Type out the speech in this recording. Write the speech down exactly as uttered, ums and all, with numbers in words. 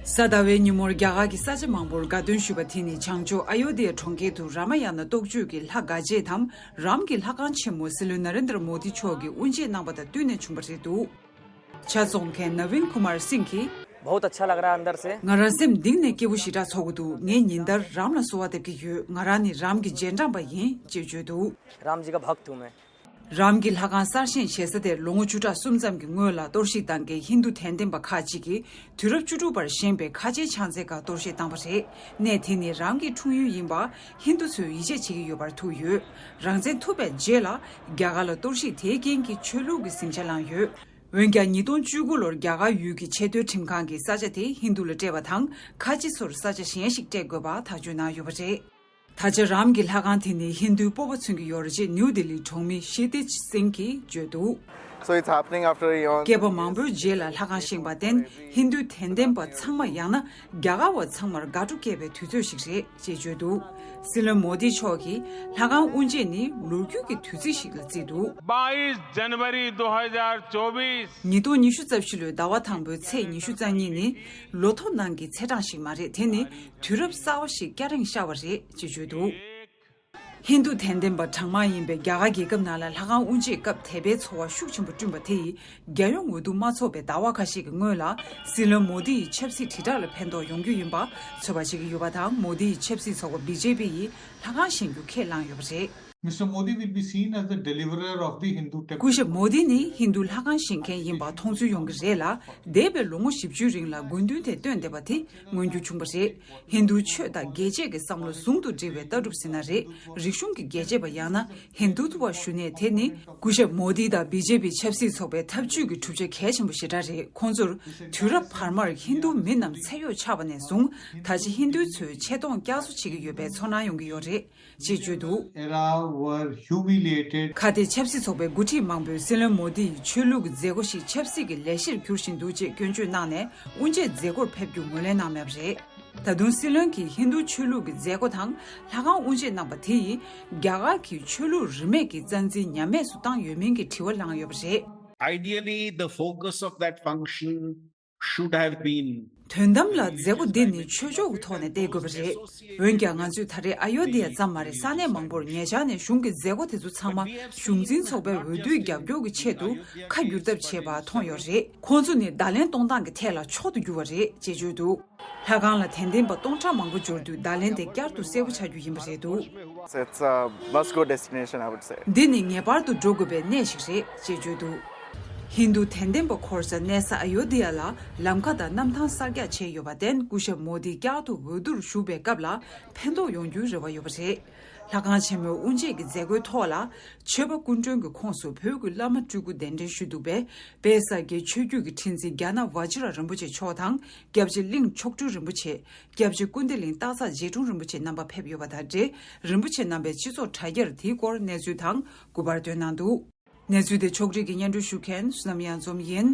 གཟའ་ཟླ་བའི་ཉིན་མོར་རྒྱ་གར་གྱི་ས་ཆ་མང་པོར་དགའ་སྟོན་ཞུས་པ་དེ་ནི་བྱང་ཕྱོགས་ཨ་ཡོ་དྷི་ཡ་གྲོང་ཁྱེར་དུ་རཱ་མ་ཡ་ན་རྟོགས་བརྗོད་ཀྱི་ལྷ་དགའ་རྗེས་དམ་རམ་གྱི་ལྷ་ཁང་ཆེན་མོ་སྲིད་བློན་ནཱ་རེན་དྲ་མོ་དི་མཆོག་གིས་དབུ་འབྱེད་གནང་པ་དང་བསྟུན་ནས་བྱུང་བ་རེད་འདུག་ཆ་ཚོང་མཁན་ནབ་བིན་ཀུ་མར་སིང་གིས། बहुत अच्छा लग रहा है अंदर से। ང་རང་སེམས་གཏིང་ནས་སྐྱིད་པོ་ཞེ་དྲག་ཚོར་གྱི་འདུག་ངས་ཉིན་ལྟར་རམ་ལ་གསོལ་བ་འདེབས་ཀྱི་ཡོད། ང་རང་ནི་རམ་གྱི་རྗེས་འབྲང་པ་ཡིན་ཅེས་བརྗོད་འདུག་རམ་ཇི་ག་བག་ཏུ་མེ། རམ་གྱི་ལྷ་ཁང་གསར་བཞེངས་བྱེད་ས་དེར་ལོ་ངོ་བཅུ་ཕྲག་གསུམ་ཙམ་གྱི་སྔོན་ལ་གཏོར་བཤིག་བཏང་མཁན་ཧིན་རྡུ་དད་ལྡན་པ་ཁག་ཅིག་གིས་དུས་རབས་བཅུ་དྲུག་པར་བཞེངས་པའི་ཁ་ཆེའི་ཕྱག་མཚན་ཁག་གཏོར་བཤིག་བཏང་པ་རེད། གནས་དེ་ནི་རམ་གྱི་འཁྲུངས་ཡུལ་ཡིན་པ་ཧིན་རྡུ་ཚོས་ཡིད་ཆེས་བྱེད་ཀྱི་ཡོད་པར་ཐུག་ཡོད། རང་བཙན་ཐོབ་པའི་རྗེས་ལ་རྒྱ་གར་ལ་གཏོར་བཤིག་དེའི་རྐྱེན་གྱིས་ཆོས་ལུགས་ཀྱི་ཟིང་ཆ་བསླངས་ཡོད། འོན་ཀྱང་ཉིས་སྟོང་བཅུ་དགུ་ལོར་རྒྱ་གར་ཡུལ་གྱི་ཆེས་མཐོའི་ཁྲིམས་ཁང་གིས་ས་ཆ་དེ་ཧིན་རྡུ་ལ་སྤྲད་པ་དང་ཁ་ཆེ་ཚོར་ས་ཆ་གཞན་ཞིག་སྤྲད་དགོས་པ་ཐག་གཅོད་གནང་ཡོད་པ་རེད། ད་ཆ་རམ་གྱི་ལྷ་ཁང་དེ་ནི་ཧིན་རྡུའི་སྤོབས་པ་མཚོན་གྱི་ཡོད་རེད་ཅེས་ནིའུ་ལྡི་ལིའི་གྲོང་མི་ཤི་ཏིཇ་སིང་གིས་བརྗོད་འདུག So it's happening after a year. བསྐལ་པ་མང་པོའི་རྗེས་ལ་ལྷ་ཁང་བཞེངས་པར་བརྟེན་ཧིན་རྡུའི་དད་ལྡན་པ་ཚང་མ་ཡང་ན་རྒྱ་གར་བ་ཚང་མར་དགའ་སྤྲོ་སྐྱེས་པའི་དུས་ཚོད་ཞིག་རེད། ཅེས་བརྗོད་འདུག་སྲིད་བློན་མོ་དི་མཆོག་གིས་ལྷ་ཁང་དབུ་འབྱེད་ནི་ལོ་རྒྱུས་ཀྱི་དུས་ཚིགས་ཤིག་ལ་བརྩིས་འདུག बाईस जनवरी दो हज़ार चौबीस। ཉིས་སྟོང་ཉི་ཤུ་རྩ་བཞི་ལོའི་ཟླ་བ་དང་པོའི་ཚེས་ཉི་ཤུ་རྩ་གཉིས་ནི་ལོ་ཐོ་ནང་གི་ཚེས་གྲངས་ཤིག་མ་རེད། དེ་ནི་དུས་རབས་གསར་བ་ཞིག་སྐྱ་རེངས་ཤར་བ་རེད་ཅེས་བརྗོད་འདུག་ཧིན་རྡུ་དད་ལྡན་པ་གྲངས་མང་ཡིན་པའི་རྒྱ་གར་རྒྱལ་ཁབ་ནང་ལ་ལྷ་ཁང་དབུ་འབྱེད་སྐབས་དད་པའི་ཚོར་བ་ཤུགས་ཆེན་པོ་བསྐྲུན་པ་དེ་ཡིས་རྒྱལ་ཡོངས་འོས་བསྡུ་མ་ཚོགས་པའི་ཟླ་བ་ཁ་ཤས་ཀྱི་སྔོན་ལ་སྲིད་བློན་མོ་དི་ཡི་ཆབ་སྲིད་དྲིལ་བསྒྲགས་ལ་ཕན་ཐོགས་ཡོང་རྒྱུ་ཡིན་པ་ཚོད་དཔག་བྱེད་ཀྱི་ཡོད་པ་དང་། མོ་དི་ཡི་ཆབ་སྲིད་ཚོགས་པ་བི་ཇེ་པི་ཡིས་ལྷ་ཁང་བཞེངས་རྒྱུ་ཁས་བླངས་ཡོད་པ་རེད། Mister Modi will be seen as the deliverer of the Hindu temple. སྐུ་ཞབས་མོ་དི་ནི་ཧིན་རྡུ་ལྷ་ཁང་བཞེངས་མཁན་ཡིན་པ་མཐོང་ཚུལ་ཡོང་གི་རེད་ལ། འདས་པའི་ལོ་ངོ་བཞི་བཅུའི་རིང་ལ་དགོས་འདུན་དེ་བཏོན་བསྡད་པ་དེ་མངོན་འགྱུར་བྱུང་བ་རེད། ཧིན་རྡུ་ཆོས་དང་རྒྱལ་གཅེས་ཀྱི་བསམ་བློ་ཟུང་དུ་འབྲེལ་བའི་ལྟ་གྲུབ་ཟེར་ན་རེད། རིག་གཞུང་གི་རྒྱལ་གཅེས་པ་ཡང་ན་ཧིན་རྡུ་ཏུ་བ་ཞུ་ནས་དེ་ནི་སྐུ་ཞབས་མོ་དི་དང་བི་ཇེ་པི་ཆབ་སྲིད་ཚོགས་པའི་ཐབས་ཇུས་ཀྱི་གྲུབ་ཆ་གལ་ཆེན་པོ་ཞེ་དྲག་རེད། ཁོང་ཚོར་དུས་རབས་བར་མར་ཧིན་རྡུ་མི་རྣམས་ཚེ་གཡོག་ཆགས་པ་ནས་བཟུང་ད་ཆ་ཧིན་རྡུ་ཚོས་ཆེ་མཐོང་བསྐྱར་གསོ་བྱེད་ཀྱི་ཡོད་པའི་ཚོར་སྣང་ཡོང་གི་ཡོད་རེད། ཅེས་བརྗོད་འདུག Era were humiliated. ཁ་གཏད་ཆབ་སྲིད་ཚོགས་པའི་འགོ་ཁྲིད་མང་པོས་སྲིད་བློན་མོ་དི་ཡི་ཆོས་ལུགས་ཀྱི་མཛད་སྒོ་ཞིག་ཆབ་སྲིད་ཀྱི་ལས་གཞིར་གྱུར་བཞིན་འདུག་ཅེས་སྐྱོན་བརྗོད་གནང་ནས་དབུ་འབྱེད་མཛད་སྒོར་ཕེབས་རྒྱུ་ངོས་ལེན་གནང་མེད་པ་རེད། ད་དུང་སྲིད་བློན་གྱིས་ཧིན་རྡུ་ཆོས་ལུགས་ཀྱི་མཛད་སྒོ་དང་ལྷ་ཁང་དབུ་འབྱེད་གནང་པ་དེ་ཡིས་རྒྱ་གར་གྱི་ཆོས་ལུགས་རིས་མེད་ཀྱི་རྩ་འཛིན་ཉམས་དམས་སུ་བཏང་ཡོད་མིན་གྱི་དྲི་བ་བསླངས་ཡོད་པ་རེད། Ideally, the focus of that function should have been དོན་དམ་ལ་མཛད་སྒོ་འདི་ནི་ཆོས་ཕྱོགས་ཀྱི་ཐོག་ནས་སྤེལ་དགོས་པ་རེད། འོན་ཀྱང་ང་ཚོས་ད་རེས་ཨ་ཡོ་དྷི་ཡ་ཙམ་མ་རེད། ས་གནས་མང་པོར་ཉེ་ཆར་ནས་གཞུང་གི་མཛད་སྒོ་དེ་ཚོ་ཚང་མ་གཞུང་འཛིན་ཚོགས་པའི་འོས་བསྡུའི་རྒྱབ་སྐྱོར་གྱི་ཆེད་དུ་ཁ་བསྒྱུར་ཐབས་བྱས་པ་མཐོང་ཡོད་རེད། ཁོང་ཚོ་ནི་བརྡ་ལན་གཏོང་སྟངས་ཀྱི་ཐད་ལ་མཆོག་ཏུ་གྱུར་བ་རེད་ཅེས་བརྗོད་འདུག་ལྷ་ཁང་ལ་དད་ལྡན་པ་སྟོང་ཕྲག་མང་པོ་འབྱོར་དུས་བརྡ་ལན་དེ་བསྐྱར་དུ་གསལ་པོ་ཆགས་རྒྱུ་ཡིན་པ་རེད་འདུག It's a must-go destination, I would say. འདི་ནི་ངེས་པར་དུ་འགྲོ་དགོས་པའི་གནས་ཤིག་རེད་ཅེས་བརྗོད་འདུག་ཧིན་རྡུ་དད་ལྡན་པ་འཁོར་ས་གནས་ས་ཨ་ཡོ་དྷི་ཡ་ལ་ལམ་ཁ་དང་གནམ་ཐང་གསར་རྒྱག་བྱས་ཡོད་པར་བརྟེན་སྐུ་ཞབས་མོ་དི་བསྐྱར་དུ་འོས་བསྡུར་ཞུགས་པའི་སྐབས་ལ་ཕན་ཐོགས་ཡོང་རྒྱུའི་རེ་བ་ཡོད་པ་རེད། ལྷ་ཁང་ཆེན་མོའི་དབུ་འབྱེད་ཀྱི་མཛད་སྒོའི་ཐོག་ལ་ཆོས་པ་སྐུ་མགྲོན་གྱི་ཁོངས་སུ་བོད་ཀྱི་བླ་མ་སྤྲུལ་སྐུ་གདན་འདྲེན་ཞུས་འདུག་པས་དཔལ་ས་སྐྱའི་ཆོས་བརྒྱུད་ཀྱི་ཁྲི་འཛིན་རྒྱ་ནག་ཝ་ཇི་ར་རིན་པོ་ཆེ་མཆོག་དང་སྐྱབས་རྗེ་གླིང་མཆོག་སྤྲུལ་རིན་པོ་ཆེ། སྐྱབས་རྗེ་ཀུན་བདེ་གླིང་སྟག་འཚེར་རྗེ་དྲུང་རིན་པོ་ཆེ་རྣམ་པ་ཕེབས་ཡོད་པ་དང་འབྲེལ་རིན་པོ་ཆེ་རྣམ་པས་སྤྱི་ཚོགས་དྲ་རྒྱར་དེའི་སྐོར་གནས་ཚུལ་དང་སྐུ་པར་བཏོན་གནང་འདུག་གནས་ཚུལ་དེ་ཕྱོགས་སྒྲིག་གིས་སྙན་སྒྲོན་ཞུ་མཁན་བསོད་ནམས་གཡང་འཛོམས་ཡིན།